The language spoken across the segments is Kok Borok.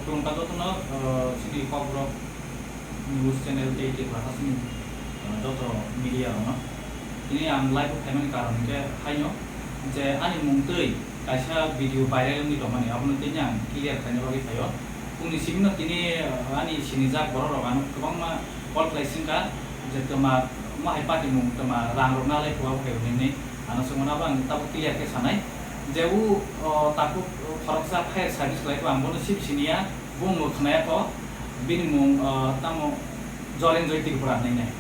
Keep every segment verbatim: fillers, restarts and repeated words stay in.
Khulumkha jotono, ah, chini Kokborok news channel tei Tripura hasteni, ah, joto media rokno. Tini ang live o phaimani karon hwnkhe haino je ani mung twi kaisa video viral wngwi tongmani, abono tini ang clear khlaina bagwi phaio. Bongni simino tini, ah, ani sinijak borok rok ano kwbangma call khlai singkha je twma, omo hai patimung twma rang rok nalai phuru phai hwnwi, ano swngmano abo ang tabuk clear khe sanai je o, o, takhuk khoroksa fire service khlai kho, ang bono sip siniya, bumung bo khwnaya kho, bini mung, o, tamo Jorenjoy Tripura hwnwi nai.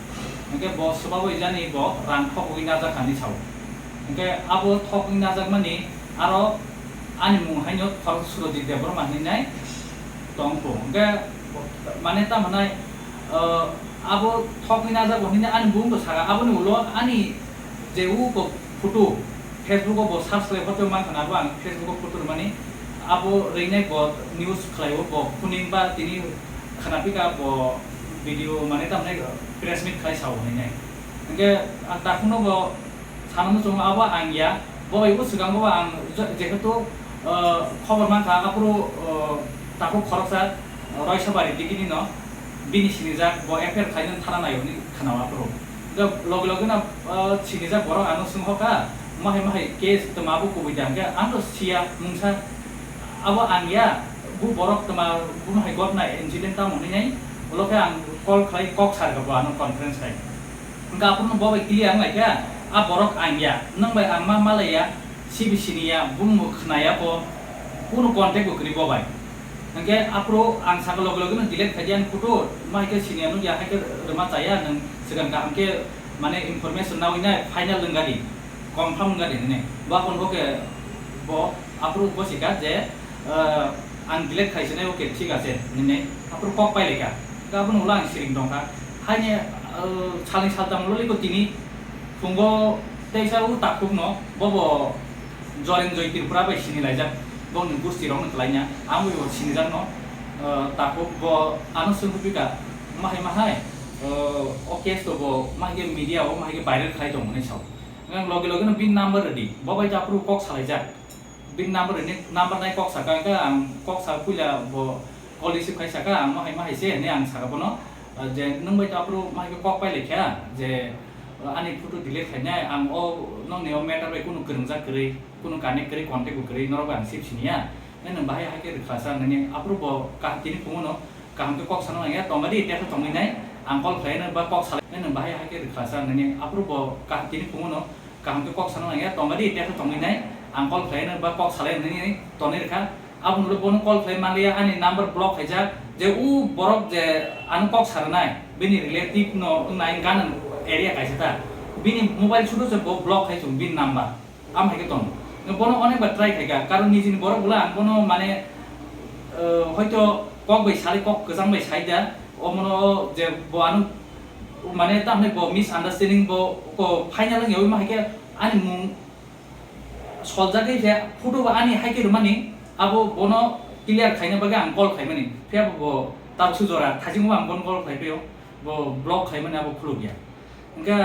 Hwnkhe bo swbabo ijani bo rang thokgwi najak hinwi sao. Hwnkhe abo thokgwi najakmani aro ani mung haino khoroksa Surojit Debbarma hinwi nai tong kho. Hwnkhe mane tamo nai, o, abo thokgwi najak bo hinwi ani bumung bo saka, aboni ulo ani je o bo photo, Facebook o bo search khlai photo mankha na, abo ang Facebook o photo rwmani, abo rwinai bo news khlaio, bo phuning ba tini khwnapikha bo video mane tamni press meet khlai sao hinwi nai. Hwnkhe ang takhukno bo sana muchungo abo ang ya, bo bai bo swkango ang je-, jehetu, uh, khobor mankha aphuru, uh, takhuk khoroksa Roisabari digini no bini sinijak bo F I R khlainani thana naio hinwi khwnao aphuru. Hwnkhe loge loge no, ah, sinijak borok ano swngkha, "Mahai mahai case twma bo kubui da?" Hwnkhe ang to siya mungsa, abo ang ya, bo borok twma bo mahai gotna incident tamo hinwi nai, ulo khe ang call khlai kok sarkha bo ano conference khai. Hwnkhe aphuru no bo bai clear wng laikha, a borok ang ya, nwng bai ang ma malai ya, C B C ni ya, bumung bo khna ya bo, kunu contact bo kwrwi bo bai. Hwnkhe aphuru ang saka loge loge no delete khai di ani photo, ma hai khe sini ano ya hai khe rwma chaya nwng swkang kaham khe mane information nawi nai final wng gadi, confirm wng gadi hinwi. Bo aphuru bo khe bo aphuru bo sika je, ah, ang delete khai sinai, okay thik ache hinwi aphuru kok pai laikha. Hwnkhe abono ulo ang siring tongkha. Haini, ah, salni saltam ulo liko tini phungo teisa o takhukno bobo Jorenjoy Tripura bai sinilaijak, bongni gusti rokno kwlaina, ang bai bo sinijakno, eh, takhuk bo ano swngwi pika, mahai mahai, eh, o case to bo mahai khe media o mahai khe viral khlai tongo hinwi sao. Ang loge loge no bini number rwdi, bo bai to aphuru kok salaijak, bini number rwni, number nai kok saka, hwnkhe ang kok sa puila bo call receive khai saka, ang mahai mahai se hinwi ang saka bono, eh, je nwng bai to aphuru mahai khe kok pai laikha, je ani photo delete khainai, ang o nokni o matter bai kunu kwrwngjak kwrwi, kunu connect kwrwi, contact bo kwrwi, norok bai ang sip siniya. Nai nwng bahai hai khe rwkhlasa nini, aphuru bo kaham tini phungo no kaham khe kok sana nangya, tongmadi tei khe tongwi nai, ang call khlai nai ba kok salai nai, nwng bahai hai khe rwkhlasa nini, aphuru bo kaham tini phungo no kaham khe kok sana nangya, tongmadi tei khe tongwi nai, ang call khlai nai ba kok salai nini tonwi rwkha. Aboni ulo bono call khlai manliya, ani number block khaijak, je u borok je ano kok sarnai, bini relative no wngnai ganang area kaisa ta, bini mobile sudu se bo block khai chung bini number, am hai khe tong. Bono onek bar try khaika, karon nijini borok bwla ang bono mane, eh, hoito kok bai sari kok kwchang bai sai da, omono je bo ano mane tamni bo misunderstanding bo ko final wngya wi ma hai khe ani mung soljagwi khe photo bo ani hai khe rwmani, abo bono clear khaina bagwi ang call khaimani. Phiya bo, bo tabuksu jora thaichingbo ang bono call khlai phio, bo block khaimani abo khulukya. Hwnkhe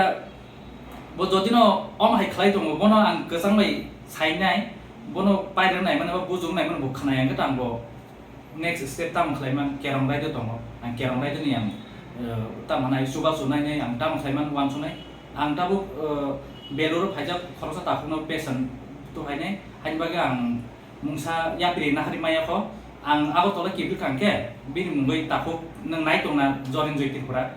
bo jotino omo hai khlai tongo, bono ang kwchang bai sainai, bono pairwk naimani ba bujuk naimani bo khwnai, hwnkhe tang bo next step tamo khlai man, kerong raida tongo. Ang kerong raida ni ang, eh, tamo nai chubachu nai nai ang tamo khlai man uansuknai. Ang tabuk, eh, Beluru phaijak khoroksa takhukno patient tu phainai. Haini bagwi ang mungsa yapri nahari maya kho. Ang Agartala kibri kha hwnkhe bini mungwi takhuk nwng nai tongna Jorenjoy Tripura.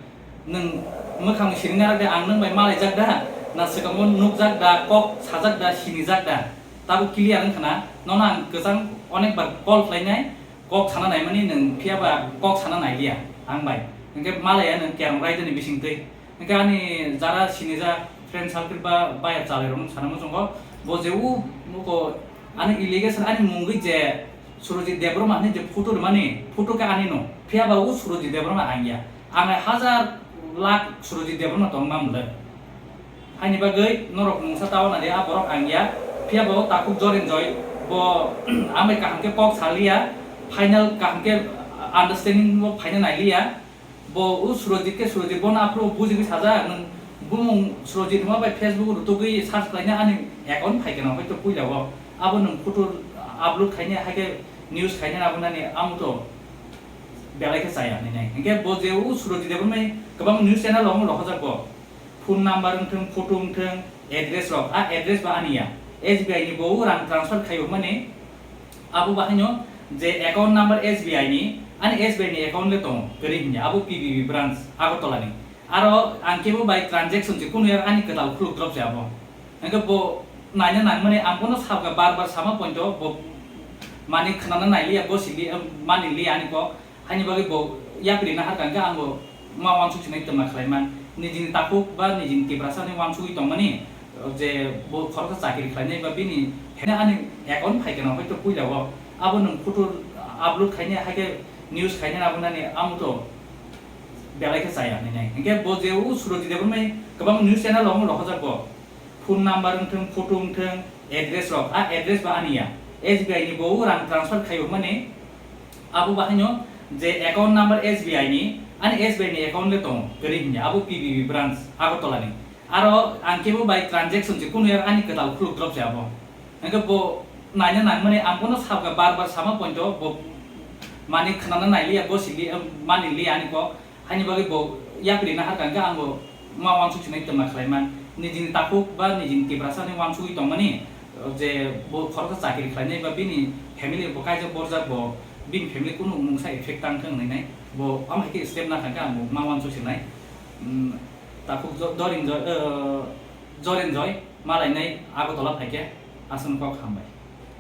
Nwng mwkhang siring nai de ang nwng bai malaijak da? Na swkango nukjak da, kok sajak da, sinijak da? Tabuk clear wngkha na? Nono ang kwchang onek bar call khlainai. Kok sana naimani nwng phiya ba kok sana nailiya ang bai. Hwnkhe malaya nwng kerong raidani bisingtwi. Hwnkhe ani jara sinijak friend circle ba baya chalairokno sana muchungo, bo je u muko ani allegation ani mungwi je Surojit Debbarma hinwi je photo rwmani, photo khe anino. Phiya ba u Surojit Debbarma ang ya. Ang hajar lakh Surojit Debbarma tong ma mwnle. Haini bagwi norok mungsa tao nadi a borok ang ya, phiya bo takhuk Jorenjoy, bo amai kaham khe kok saliya, final kaham khe understanding bo phaina nailiya, bo u Surojit khe Surojit bono aphuru bujigwi sajak, nwng bumung Surojit hwnma bai Facebook rutugwi search khlaina ani account phaikhe no hoito puila o, abo nwng photo upload khaina hai khe news khaina abo nani amo to Belai khe chaya hinwi nai. Hinkhe bo je o Surojit Debbarma kwbang news channel rok rohorjak bo. Phone number wngthung, photo wngthung, address rok, a address ba ani ya. S B I ni bo o rang transfer khaio mani, abo bahaino je account number S B I ni, ani S B I ni account le tongo, kwrwi hinya, abo P B B branch, Agartala ni. Aro ang kebo bai transaction se kunu yak ani kwtal khuluk drop se abo. Hinkhe bo naina nangmani ang bono sabkha bar bar sama pointo bo mani khwnana nailiya, gosiliya, maniliya ani kok. Haini bagwi bo yapri na harkha hinkhe ang bo ma wansuk sinai twma khlaiman. Nijini takhuk ba nijini Tiprasa ni wansugwi tongmani je bo khoroksa chakiri khlainai ba bini hene ani account phaikhe no hoito puila o abo nwng photo upload khainai haikhe news khainai abo nani amo to belai khe chaya hinwi nai. Hinkhe bo je o Surojit Debbarma kwbang news channel rok rohorjak bo. Phone number wngthung, photo wngthung, address rok, a address ba ani ya. S B I ni bo o rang transfer khaio mani, abo bahaino je account number S B I ni, ani S B I ni account le tongo, kwrwi hinya, abo P B B branch, Agartala ni. Aro ang kebo bai transaction se kunu yak ani kwtal khuluk drop se abo. Hinkhe bo naina nangmani ang bono sabkha bar bar sama pointo bo mani khwnana nailiya, gosiliya, maniliya ani kok. Haini bagwi bo yapri na harkha hinkhe ang bo ma wansuk sinai twma khlaiman. Nijini takhuk ba nijini Tiprasa ni wansugwi tongmani je bo khoroksa chakiri khlainai ba bini family bo kaijak borjak bo bini family kunu mungsa effect tang thung hinwi nai. Bo am hai khe step na kha hinkhe ang bo ma wansuk sinai. Umm, takhuk Jo-, Dorin Joy, eh, Joren Joy malainai Agartala phaikhe aswk kok hambai.